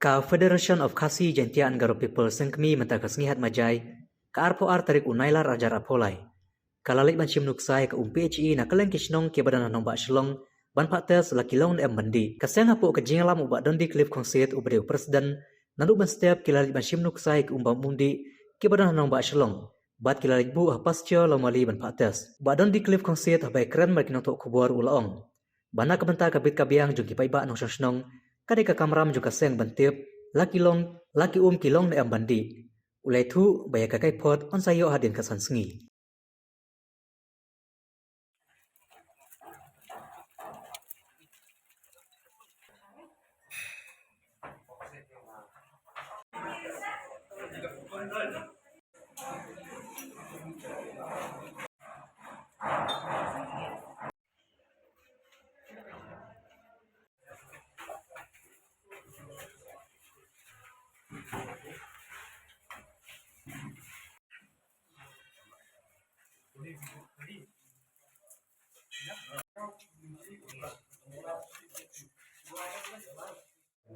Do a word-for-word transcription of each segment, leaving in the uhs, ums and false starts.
Ka Federation of Khasi Jaintia and Garo People Sengkmie mynta ka sngi Hatmajai, ka arphew ar tarik u Nailar arhajar arphew lai, ka la leit ban shim nuksa ïa ka um P H E na kylleng ki shnong kiba don ha nongbah Shillong ban phah test la ki long ne em ban dih. Ka seng hapoh ka jingïalam u Bah Dundee Cliff Khongsiej uba dei u president, naduh mynstep ki la leit ban shim nuksa ïa ki um bam um dih kiba don ha nongbah Shillong, bad ki la leit buh ha pasture Lawmali ban phah test. U Bah Dundee Cliff Khongsiej haba ïakren bad ki nongthoh khubor u la ong ba na ka bynta ka bit ka biang jong ki paidbah nongshong shnong, ka dei ka kamram jong ka seng ban tip la ki long, la ki um ki long ne em ban dih. U la ïathuh ba ïa ka kaiphod yn sa ïoh hadien ka san sngi.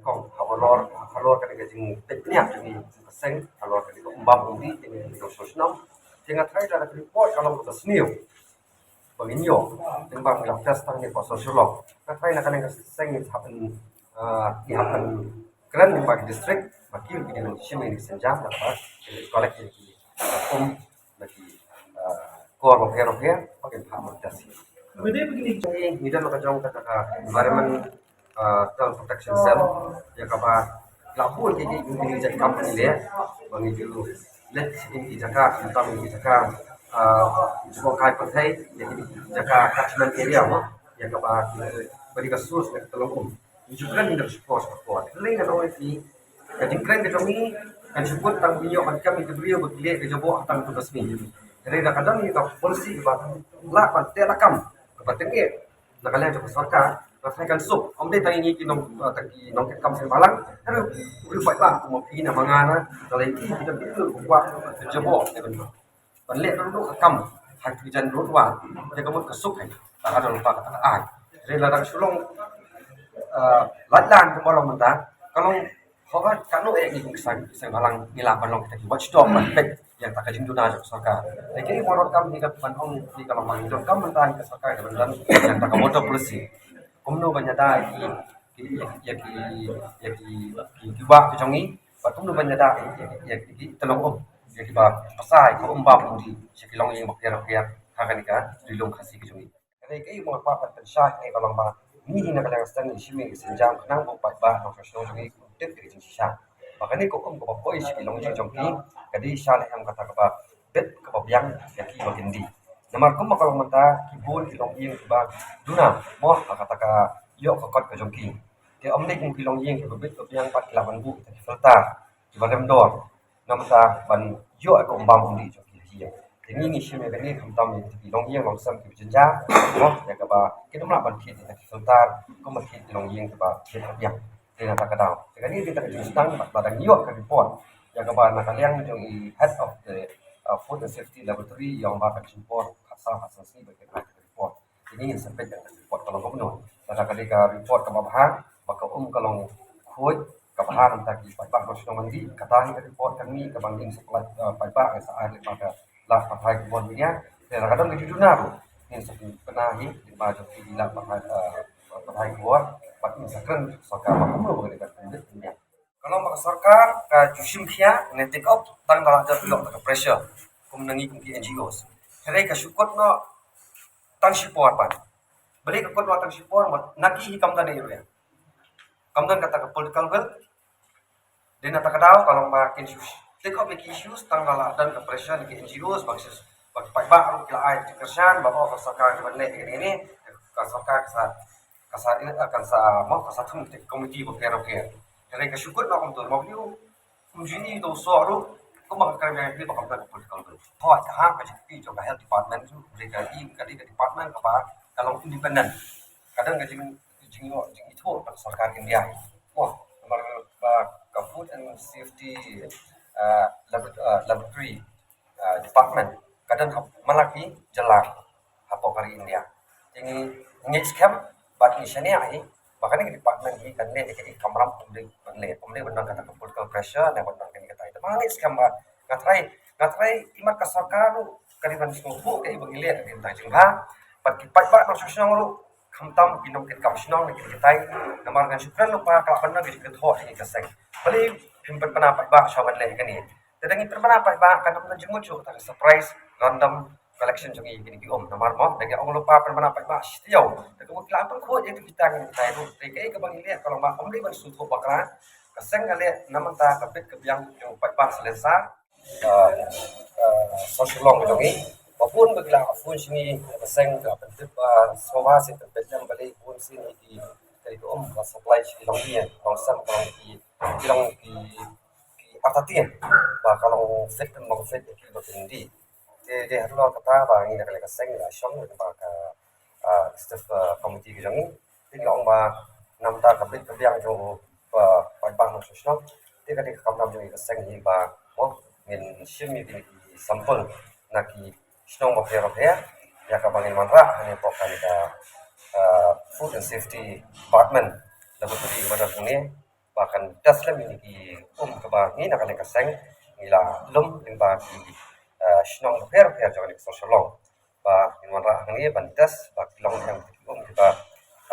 Kong, halor, halor kane ka jingpynïap jong ngi ka seng, halor kane ka um bam um dih jong ngi nongshong shnong. Te nga tharai da ka report ka long kaba sniew ba ngin ïoh, tang ba ngi la test tang ne ka social law. Nga tharai na kane ka seng ngi hap ban, ah, ngi hap ban kren lyngba ki district ba ki, ki dei ban shim ïa kane ka sienjam, da kaba kin collect ïa ki, ah, um, na ki, ah, kor bapher bapher ba kin phah ban test. Ngi, ngi don la ka jong kata ka environment, ah, Town Protection Cell, ïa kaba la bun ki, ki, ki jait kam ki leh ba ngi ju leit sha ki jaka, khamtam ki jaka, ah, jngohkai pyrthei, ïa ki jaka catchment area mo, ïa kaba, ba dei ka source ka tyllong um. Ngi ju kren ngi da ka shipor shipor. Hynrei ngan ong ïa phi, ka jingkren ka jong ngi kan shu kut tang ban ïoh ban kem ïa ki briew ba ki leh ka jaboh tang tu ka sngi. Hynrei da ka don ïa ka policy kaba lah ban teh lakam, kaba tyngeh na ka liang jong ka sorkar, nga tharai kan suk. Ym dei tang ïa ngi ki nong, eh, tang ki nongkitkam seng bhalang, hynrei u briew paidbah kum ma phi na ma nga na, na lei ki, ki don ki briew ba kwah ban jaboh, eh, ban ban leh ruh ruh ka kam ha ki jan ruh ruh. Te ka mut ka suk ha ka don lypa kata ka aiñ. Hynrei lada ka shu long, eh, lait lan kumba long mynta, ka long haba katno eh ngi kum ki seng, seng bhalang ngi lah ban long kita ki watchdog ban peit ïa kata ka jingduna jong ka sorkar. Te kaei ba donkam hi ka ban ong hi ka long ba ngi donkam mynta hi ka sorkar ka ban don ïa kata ka border policy. Kumno ban ïada ïa ki, ki, ïa ki, ïa ki, ïa ki, ki, ki wah ki jong ngi, bad kumno ban ïada ïa ki, ïa ki, ïa ki tyllong um, ïa kiba pasai ka um bam um dih sha ki longïing bapher bapher ha kane ka Ri Lum Khasi ka jong ngi. Hynrei kaei ba nga kwah ban pynshai hangne ka long ba ngi hi na ka liang seng ngi shim ïa ka sienjam khnang ba u paidbah nongshong shnong jong ngi un tip ïa ka jingshisha ba kane ka um kaba poi sha ki longïing jong ki ka dei sha ne em kata kaba bit kaba biang ïa ki ba kin dih. Namar kumba ka long mynta ki bun ki longïing kiba duna mo ha kata ka ïoh ka kot ka jong ki. Te ym dei kum ki longïing kiba bit ba biang pat ki lah ban buh kita ki filter kiba rem dor na bynta ban ïoh ïa ka um bam um dih jong ki ha ki ïing. Te ngi ngi shim ïa kane khamtam ïa kita ki longïing longsem kiba jynjar mo ïa kaba kin ym lah ban thied ïa kita ki filter kumba thied ki longïing kiba bit ba biang. Te na kata ka daw te kane ka dei ka jingsdang bad ba dang ïoh ka report ïa kaba na ka liang jong i head of the, uh, Food and Safety Laboratory i ong ba kan shim por khatsaw khatsaw sngi ba kin ai ka report. Te ngi ngin sa peit ïa ka report ka long kumno. Lada ka dei ka report kaba bha ba ka um ka long khuid kaba bha na bynta ki paidbah nongshong shnong ban dih, kata hi ka report ka ngi kaba ngin sa pynlait, uh, paidbah ngin sa ai lyngba ka lad pathai khubor media. Te lada ka don ka jingduna ruh ngin sa pynbna hi lyngba jong ki lad pathai, uh, pathai khubor bad ngin sa kren sorkar ba kumno ba ka dei ka pynlait media. Ka long ba ka sorkar ka ju shim khia ne take off tang da la jot ïoh ka pressure kum na ngi kum ki N G Os. Hynrei ka shu kut noh tang shipor pat. Balei ka kut noh tang shipor? Namar na ki hi kam don ïa ruh ïa kam don kata ka political will. Dei na kata ka daw ka long ba kin shu take off ïa ki issues tang da la don ka pressure na ki N G Os ba ki, ba ki paidbah ruh ki la ai ka jingkyrshan ba oh ka sorkar ka ban leh ïa kane kane, ka sorkar ka sa, ka sa, ka sa, mo, ka sa thung ki committee bapher bapher. Hynrei ka shu kut noh kumto namar ba ïoh kum jingïohi to soh ruh kumba ka kren ïa ki ba kam don political will. Hooid ka hap ka jingkyrpad jong ka health department ruh, hynrei ka dei, ka dei ka department kaba ka long independent. Ka don ka jing, jingïoh, jingithuh na ka sorkar India. Mo, namar ba ka Food and Safety, uh, labor-, uh, Laboratory, uh, Department ka don ha man la ki jylla hapoh ka ri India. Te ngi ngeit skhem bad ngi shaniah hi Ba kane ka department hi kan leh ïa kaei ka kamram, ym dei ban leh, ym dei ban don kata ka political pressure ne ban don kane katai. Te ma ngi skhem ba nga trai, nga trai imat ka sorkar ruh ka dei ban sngewthuh kaei ba ngi leh ha kane ka jingbha. Bad ki paidbah nongshong shnong ruh khamtam ki nongkitkam shnong ne ki katai, namar ngan shu kren lypa ka lah ban don ka jingkynthoh ha kane ka seng. Balei phim pynbna paidbah shuwa ban leh kane? Te da ngi pynbna paidbah kan ym don jingmut shuh kata ka surprise random collection jong ngi kine ki um. Namar mo, da ngi ong lypa pynbna paidbah shi taïew, da ka mut ki la pynkhuid ïa kita kine ki tai ruh. Te kaei kaba ngi leh ka long ba ym dei ban sngewthuh bakla. Ka seng ka leh na bynta ka bit ka biang jong u paidbah Salensar. Ah, ah, Sor Shillong jong ngi, ba bun ba ki la phone sha ngi, ka seng ka pyntip ba sngewbha seh pynpeit lem balei bun sien ki, ki um ka supply sha ki Longïing, Longsem, ka long ki, ki long ki, ki artatien ba ka long fit, ba ka fit ïa ki ba kin die. Te dei halor kata ba ngi na ka liang ka seng la shong lyngba ka, ah, executive, ah, committee ka jong ngi. Te ngi ong ba na bynta ka bit ka biang jong u paidbah nongshong shnong, te ka dei ka kamram jong ngi ka seng hi ba mo ngin shim ïa kine ki sample na ki shnong bapher bapher, ïa kaba ngin wanrah hangne hapoh kane ka, ah, Food and Safety Department, laboratory kaba don hangne, ba kan test lem ïa kine ki um kaba ngi na ka liang ka seng ngi la lum lyngba ki, ah, shnong bapher bapher jong kane ka Sor Shillong. Ba ngin wanrah hangne ban test ba ki long em ki um kiba,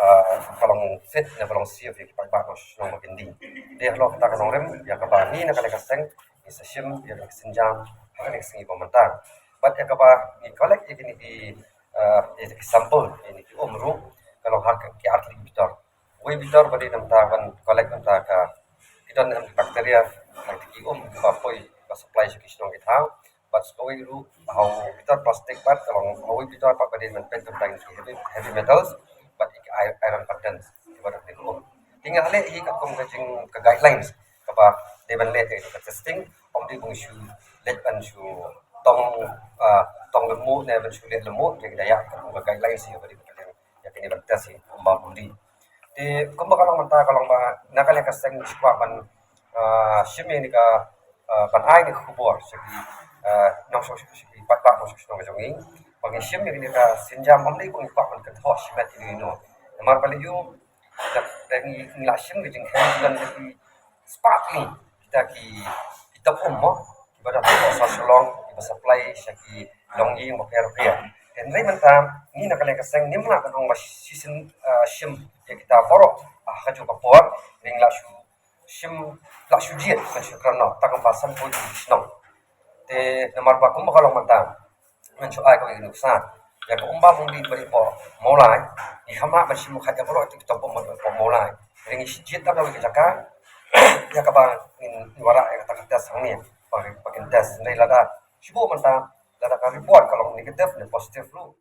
ah, ka long fit ne ba long safe ïa ki paidbah nongshong shnong ba kin die. Te halor kata ka nongrim ïa kaba ngi na ka liang ka seng ngi sa shim ïa ka sienjam ha kane ka sngi ba mynta. Bad ïa kaba ngi collect ïa kine ki, ah, ïa ki sample ïa kine ki um ruh ka long ha ki artylli ki bitor. Uwei bitor ba dei na bynta ban collect na bynta ka, ki don em bacteria ha ki um kiba poi ba supply sha ki shnong ki thaw. Bad sa kawei ruh ha u bitor plastik bad ka long ha uwei bitor pat ba dei ban peit na bynta ki heavy, heavy metals bad ki i-, iron contents kiba don ha ki um. Te ngi la leh hi katkum ka jing, ka guidelines kaba dei ban leh ka testing, ym dei ban shu leh ban shu tong, ah, tong lynmut ne ban shu leh lynmut, te ngi da ïa katkum ka guidelines hi kaba dei ban leh ïa kine ban test hi kumba ym dei. Te kumba ka long mynta ka long ba na ka liang ka seng ngi shu kwah ban, ah, shim ïa kane ka, ah, ban ai kane ka khubor sha ki, ah, nongshong, sha ki paidbah nongshong shnong ka jong ngi ba ngi shim ïa kane ka sienjam, ym dei ba ngi kwah ban kynthoh shimet ïano ïano. Namar balei ïoh da, da ngi, ngi la shim ka jingkheiñ, don da ki spah tylli kita ki, ki top um mo, kiba don ha Sor Shillong kiba supply sha ki longïing bapher bapher. Hynrei mynta ngi na ka liang ka seng ngim lah ban ong ba shisien, ah, shim ïa kita baroh, ah, ha kajuh ka por, ngi la shu shim, la shu jied ban shu kren noh tang ba sanphew tylli ki shnong. Te namar ba kumba ka long mynta ngan shu ai kawei ka nuksa ïa ka um bam um dih ba dei hapoh Mawlai. Ngi kham lah ban shim khat ïa baroh ki top um ba dei hapoh Mawlai. Hynrei ngi shu jied tang kawei ka jaka ïa kaba ngin wanrah ïa kata ka test hangne ba, ba kin test. Hynrei lada shu buh mynta lada ka report ka long negative ne positive ruh,